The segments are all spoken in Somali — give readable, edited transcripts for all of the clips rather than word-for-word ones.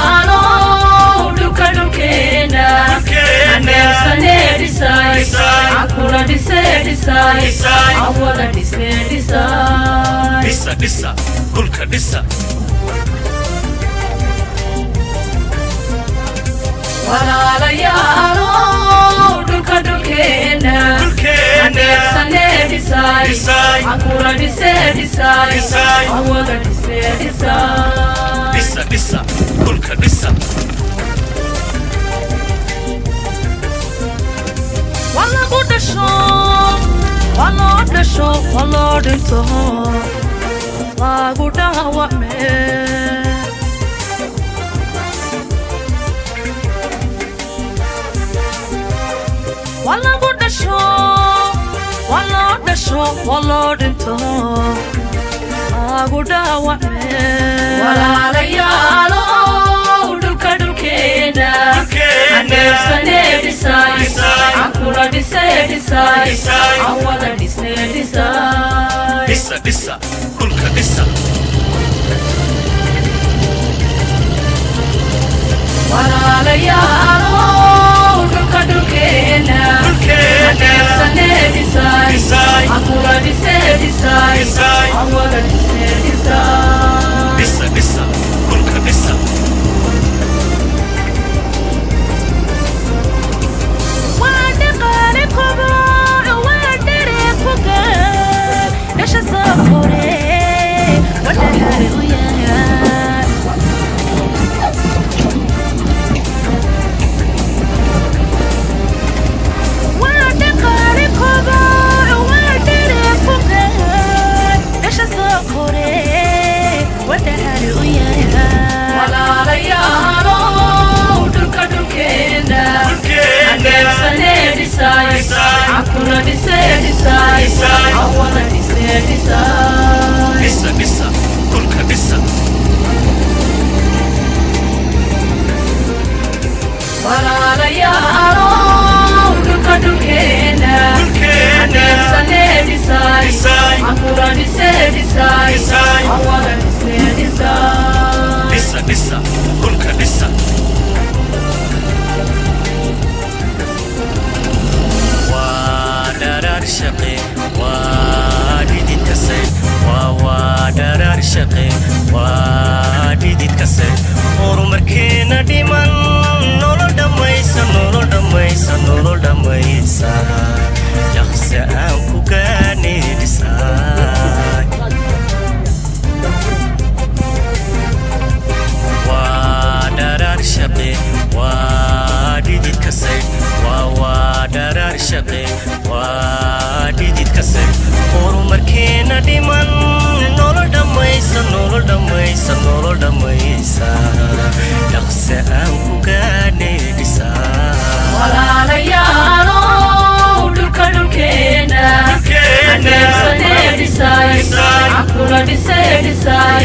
Walaalayaalow, dhulka dhulkeena aneebsanee dhisay, cakula dhisee dhisay, awada dhisee dhisay. Dhisa, dhisa dhulka, dhisa. Walaalayaalow, dhulka dhulkeena aneebsanee dhisay, cakula dhisee dhisay, awada dhisee dhisay. Dhisa, dhisa dhulka, dhisa. Waa lagu dhasho, waa loo dhasho, waa loo dhinto, lagu dhaawacme. Waa lagu dhasho, waa loo dhasho, waa loo dhinto, lagu dhaawacme. Walaalayaalow, dhulka dhulkeena aneebsanee dhisay, cakula dhisee dhisay, awada dhisee dhisay. Dhisa, dhisa dhulka, dhisa. Walaalayaalow, dhulka dhulkeena aneebsanee dhisay, cakula dhisee dhisay, awada dhisee dhisay. Dhisa, dhisa dhulka, dhisa. Waa dhaqaale koboc, waa dhere ku gaar dhasha soo kore, wadhaxari u yahay. Waa dhaqaale koboc, waa dhere ku gaar dhasha soo kore, wadhaxari u yahay. Walaalayaalow, dhulka dhulkeena aneebsanee dhisay, cakula dhisee dhisay, awada dhisee dhisay. Dhisa, dhisa dhulka, dhisa. Walaalayaalow, dhulka dhulkeena aneebsanee dhisay, cakula dhisee dhisay, awada dhisee dhisay. Dhisa, dhisa dhulka, dhisa. Waa dharaar shaqe, waa dhidid kase, waa dharaar shaqe, waa dhidid kase, horumarkeena dhiman nolol dhammaysa, nolol dhammaysa, nolol dhammaysa, dhaqse aan ku gaadhnay dhisaay. Waa dharaar shaqe, waa dhidid kase, waa dharaar shaqe, waa dhidid kase, horumarkeena dhiman nolol dhammaysa, nolol dhammaysa, nolol dhammaysa, dhaqse aan ku gaadhnay dhisaay. Walaalayaalow, dhulka dhulkeena aneebsanee dhisay, cakula dhisee dhisay,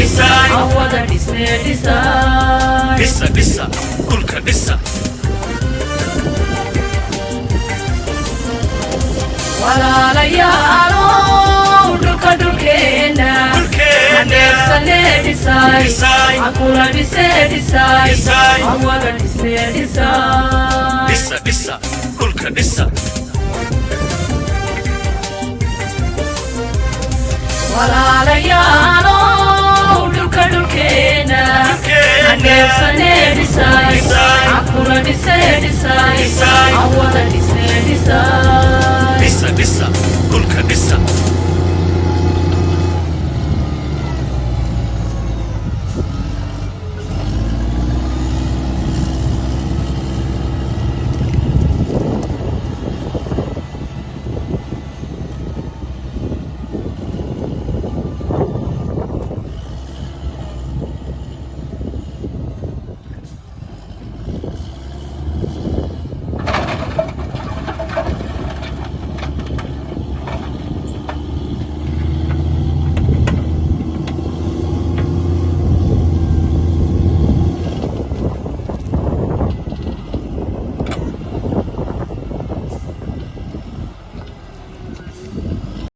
awada dhisee dhisay. Dhisa, dhisa dhulka, dhisa. Walaalayaalow, dhulka dhulkeena aneebsanee dhisay, cakula dhisee dhisay, awada dhisee dhisay. Dhisa, dhisa dhulka, dhisa. Walaalayaalow, dhulka dhulkeena aneebsanee dhisay, cakula dhisee dhisay, awada dhisee dhisay. Dhisa, dhisa dhulka, dhisa.